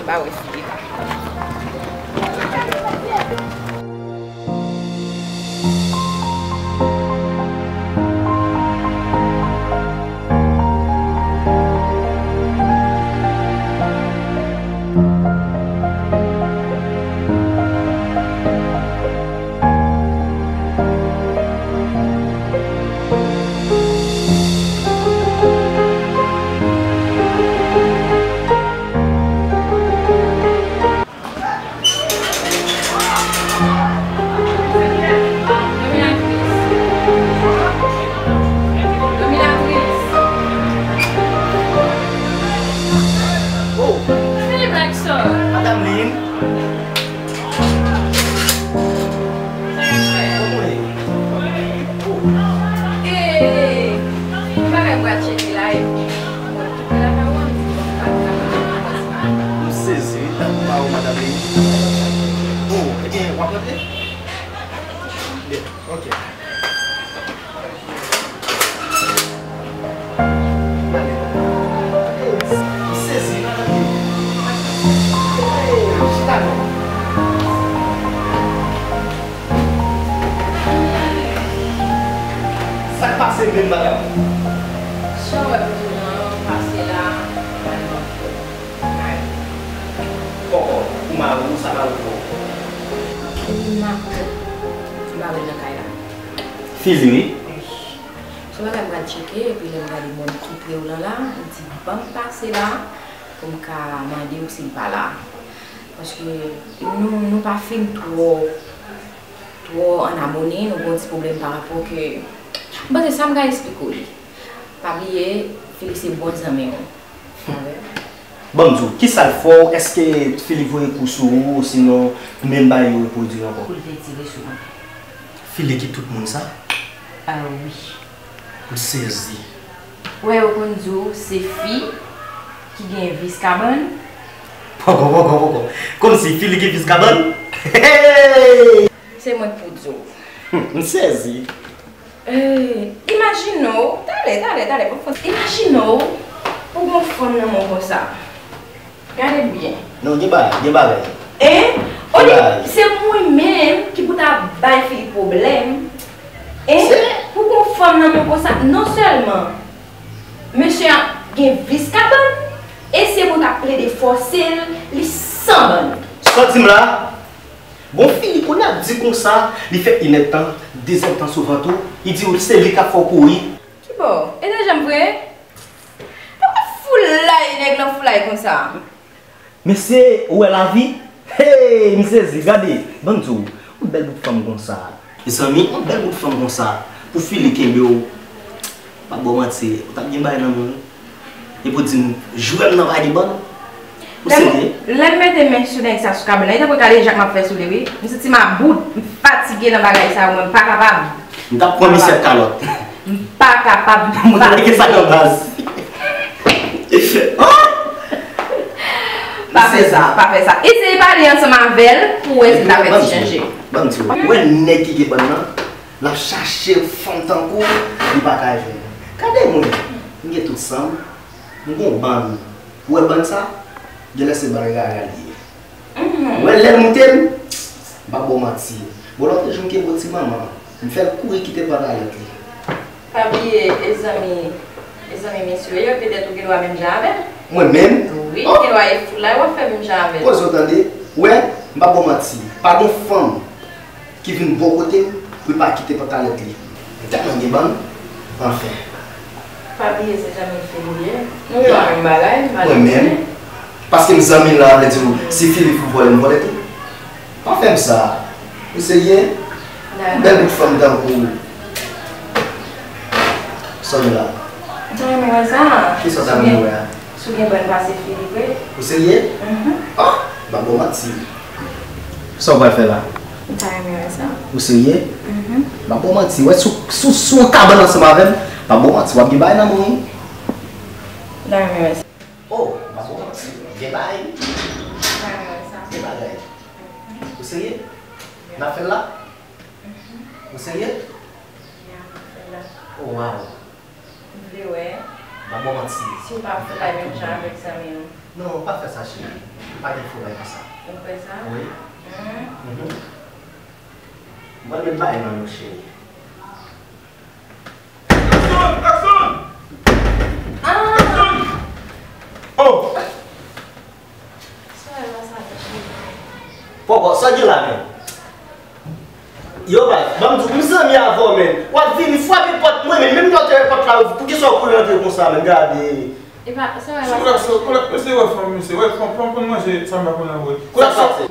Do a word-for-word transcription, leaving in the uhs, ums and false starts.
Pa wè si li la. Oh, Madanm Lynn. Sa k ap fèt? Kòman w ye? Oh. Hey! Yon bagay m pral tcheke la, epi mwen kite lakay ou an, m di bon, m pa t ka pa. M sezi wi, dat m pa wè w, Madanm Lynn. Oh, ebyen, w ap rantre? Byen, ok. M sezi, madanm. Hey, chita non. Sa k pase menm, madanm? Sa w wè pou jounen an pase la, m al manke. Poko, pou mari w, sa mari w fè w? M pa wè l nan kay la. Fili, wi. Wi. Se bagay m pral tcheke, epi lè m gade moun ki pre w lan la, m di, "Ban m pase la pou m ka mande w si l pa la." Paske nou, nou pa fin twò, twò an amoni, nou gen yon ti pwoblèm pa rapò ke, m panse sa m ka esplike w li. Pa bliye, Fili se bon zanmi w. Ban m di w, kisa l fè w? Èske Fili voye kou sou ou, osinon menm bagay yo repwodui ankò? Kou l te tire sou mwen. Fili ki tout moun sa? A wi. M sezi. Ou wè yo konn di w se fi ki gen vis kabann? Poko, poko, poko. Kòmsi Fili gen vis kabann? Hey! Se mwen k pou di w. M sezi. Eh, imajine w, talè, talè, talè, bon, fò, imajine w, ou gon fanm nan men w konsa. Gade byen. Non, gen bagay, gen bagay. Hein? Olye, se mwen menm ki pou ta bay Fili pwoblèm. Hein? Pou gon fanm nan men w konsa, non sèlman mesye a gen vis kabann, e se mwen k ap plede fòse l, li san bann. Sa w di m la? Bon, Fili kounye a di konsa, li fè inèdtan, dezèdtan sou vant ou, li di w se li k ap fè w kouri. Kibò? E nan janm vre? Poukò foulay nèg lan foulay konsa? Mesye, ou wè lavi? Hey, m sezi, gade, ban m di w, yon bèl bout fanm konsa. Mezanmi, yon bèl bout fanm konsa, pou Fili kenbe w, m p ap ba w manti, ou t ap gen bagay nan men w wi. Epi w di m, jwèt nan pa gen bann. Ou serye? Lè m mete men sou nèg sa sou kabann nan, e tankou kale jak m ap fè sou li wi. M santi m about, m fatige nan bagay sa yo, mwen m pa kapab. M t ap pran misye ak kalòt. M pa kapab. Mwen rete sa nan baz. Oh! Pa fè sa, pa fè sa. Eseye pale ansanm avè l pou w wè si l ta fè ti chanje. Ban m di w, ban m di w. Ou wè nèg ki gen bann nan, l ap chache fanm tankou w, li pa ka jwenn. Gade mwen, m gen tout san m, m gon bann. Ou wè bann sa? Genlè se bann rara li ye. Ou wè lè l moute m, m p ap ba w manti. Bon, lòt jou m kenbe yon ti manman, m fè l kouri kite pantalèt li. Pa bliye, e zanmi, e zanmi mesye yo, petèt ou gen dwa menm jan avè l. Mwen menm? Wi, gen dwa e foulay w ap fè menm jan avè l. Poze w tande, ou wè, m p ap ba w manti. Pa gen fanm ki vin bò kote m pou l pa kite pantalèt li. M tèlman gen bann, anfen. Pa bliye se zanmi Fili ye. Nou gen menm bagay, malgre. Mwen menm. Paske m zanmi l la, vle di w, si Fili vin vòlè, m vòlè tou. Pa fè m sa. Ou serye? Bèl bout fanm tankou w. Sa w gen la? M ta renmen wè sa. Kisa w ta renmen wè a? Si w gen bann pase Fili vre. Ou serye? Mhm. Oh, m ap ba w manti. Sa w pral fè la? M ta renmen wè sa. Ou serye? Mhm. M ap ba w manti. Wè, si w, si w, si w kabann ansanm avè m, m ap ba w manti. W ap gen bagay nan men w wi. M ta renmen wè sa. Oh, m ap ba w manti. Gen bagay wi. M ta renmen wè sa. Gen bagay. Ou serye? N ap fè l la? Mhm. Ou serye? Ya, m ap fè l la. Oh, wow. M vle wè. M ap ba w manti. Si w pa fè bagay menm jan avèk zanmi w. Non, pa fè sa, cheri. Pa gen foulay konsa. Ou kwè sa? Wi. Mhm. M pral met bagay nan men w, cheri. Jackson! Jackson! Ah! Jackson! Oh! Pòpò, sa gen la menm? Yo, baz, ban m di w, m zanmi avè w, menm. W ap vini frape pòt mwen, menm, menm lè w te wè pòt la, poukisa w kouri rantre konsa, menm? Gade. Epa, sa wè. Sou la, sou, koulè, mesye, wè fanm, mesye, wè fanm, fanm konn manje, sa m pa konn anvoye. Koulè, sa pase.